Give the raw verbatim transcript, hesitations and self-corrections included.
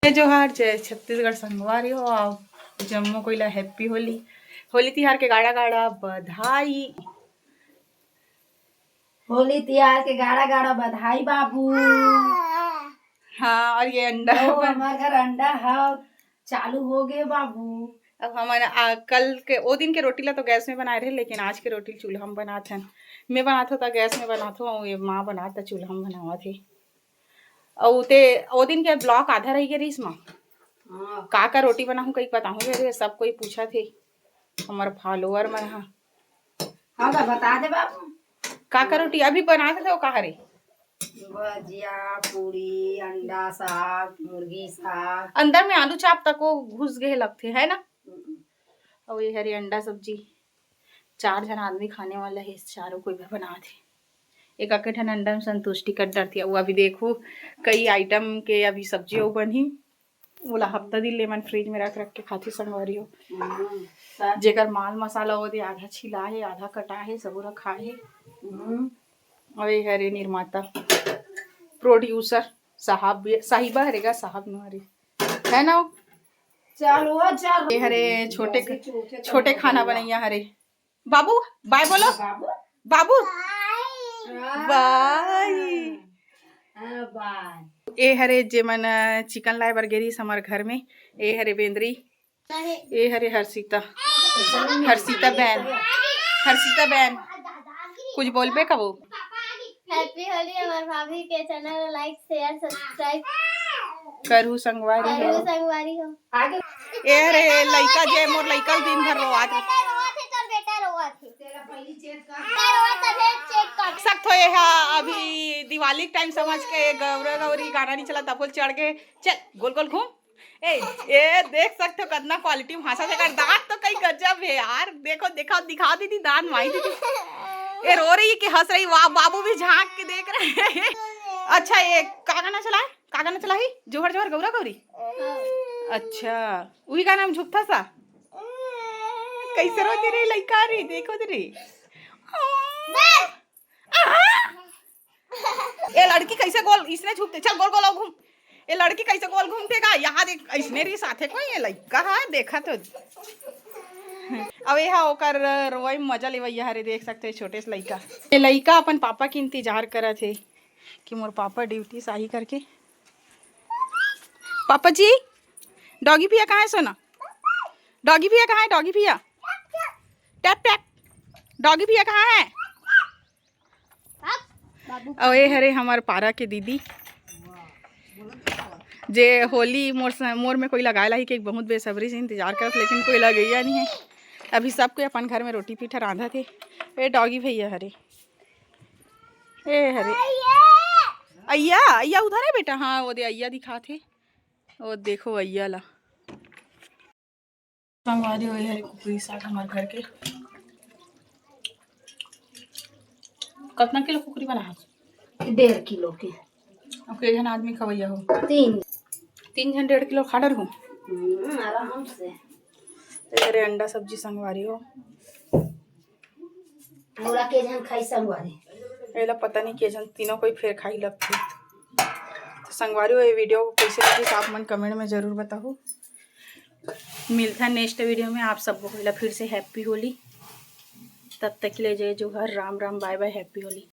जय जोहार, जय छत्तीसगढ़ संगवारी हो। आप जम्मो कोई ला हैप्पी होली, होली तिहार के गाड़ा गाड़ा बधाई। होली तिहार के गाड़ा गाड़ा बधाई बाबू। हाँ, और ये अंडा ओ, बन- हमार घर अंडा ह चालू हो गए बाबू। अब हमन आ, कल के, ओ दिन के रोटी ला तो गैस में बनाए रहे, लेकिन आज के रोटी चूल्हा में बनात हन। मैं बनात हूँ तो गैस में बनात हूँ, ये माँ बनात त चूल्हा में बनावत हे। अउ ते ओ दिन के ब्लॉग आधा रह गए रहीस माँ। हाँ। का का रोटी बनाहूँ कही बताहूँ रे, सब कोई पूछत हे हमर फॉलोअर मन ह। हाँ तो बता दे बाबू। का का रोटी अभी बना के दो, का हरे? भजिया, पूरी, अंडा साग, मुर्गी साग। अंदर में आलू चाप तको घुस गए लगथे, है ना? हम्म। अउ ये हरे अंडा सब्जी, चार झन आदमी खाने वाला है, चारों कोई भी बनात हे। एक आके ठन अंडा में संतुष्टि कर डरती है। वो अभी देखो, कई आइटम के अभी सब्जी अउ बनही, ओला हफ्ता दिन ले मन फ्रिज में रख रख के खाथे संगवारी हो। हम्म, सा- जेकर माल मसाला ओदे आधा छिला हे, आधा कटा हे, सबो रखा हे। हम्म। अउ ये हरे निर्माता, प्रोड्यूसर साहब भी, साहिबा हरे गा, साहब नो हरे, है ना? चल वो चल। ये हरे छोटे, जैसे छोटे छोटे खाना बनैया। बनैया हरे। बाबू, बाय बोलो। बाबू। बाबू। बाय। बाय। हाँ, बाय। ए हरे जेमन चिकन लाए बर गेरिस हमर घर में, ए हरे बेंदरी, ए हरे हर्षिता, हर्षिता बहन, हर्षिता बहन, कुछ बोलबे कबो? हैप्पी होली। हमार भाभी के चैनल ला लाइक, शेयर, सब्सक्राइब करहु संगवारी हो। करहु संगवारी हो। ए हरे लइका जे मोर लइका दिन भर रोआत रहे। बेटा रोआत है, तोर बेटा रोआत है। तेरा पहली चेक कर। बेटा रोआत है, चेक कर। सकत हो, ये हा अभी दिवाली के टाइम समझ के गौरा गौरी गाना नहीं चला, तब बोल चढ़ के चल गोल गोल घूम। ए, ए देख सकत हो कितना क्वालिटी में हंसत हे, एकर दांत तो कई गजब है यार। देखो, देखो, दिखाओ दीदी, दांत माई दीदी। ए रो रही है कि हंस रही? वाह, बाबू भी झांक के देख रहे हैं। अच्छा, ये का गाना चला है? का गाना चला है? जोहर जोहर गौरा गौरी। अच्छा, वही गाना में झुकता सा। कैसे रोते रे लइका रे, देखो दे रे। ए लड़की कैसे गोल इसने झुकते, चल गोल गोल आओ घूम। ए लड़की कैसे गोल घूमते का? यहाँ देख, इसने री साथे कोई ये लइका है, देखा तो। अब ये हा ओकर रोए में मजा लेवैया हरे, देख सकते हैं छोटे से लइका। ये लइका अपन पापा के इंतजार करत हे कि मोर पापा ड्यूटी से आही करके। पापा जी, डॉगी भैया कहाँ है सोना? डॉगी भैया कहाँ है? डॉगी भैया, टैप टैप, डॉगी भैया कहाँ है? बाबू। अउ ए हरे हमर पारा के दीदी, जे होली मोर स-, मोर में कोई लगाए लाही के बहुत बेसब्री से इंतजार करत, लेकिन कोई लगैया नहीं है। अभी सब कोई अपन घर में रोटी पीठा रांधत हे। ए डॉगी भैया हरे, ए हरे अइया, अइया उधर है बेटा। हाँ, वो दे अइया दिखात हे, वो देखो अइया ला। संगवारी हो, ये हरे कुकरी साग हमार घर के। कितना किलो कुकरी बना है? डेढ़ किलो के। अब के जन आदमी खवैया हो? तीन। तीन जन डेढ़ किलो खा डर हो? हम्म, आराम से। तो ये हरे अंडा सब्जी संगवारी हो। पूरा के जन खाई संगवारी। एला पता नहीं के जन तीनों कोई फेर खाई लगथे। तो संगवारी हो, ये वीडियो को कैसे लगिस आप मन कमेंट में जरूर बताओ। मिलता है नेक्स्ट वीडियो में। आप सबको पहला फिर से हैप्पी होली। तब तक के लिए जय जोहार, राम राम, बाय बाय, हैप्पी होली।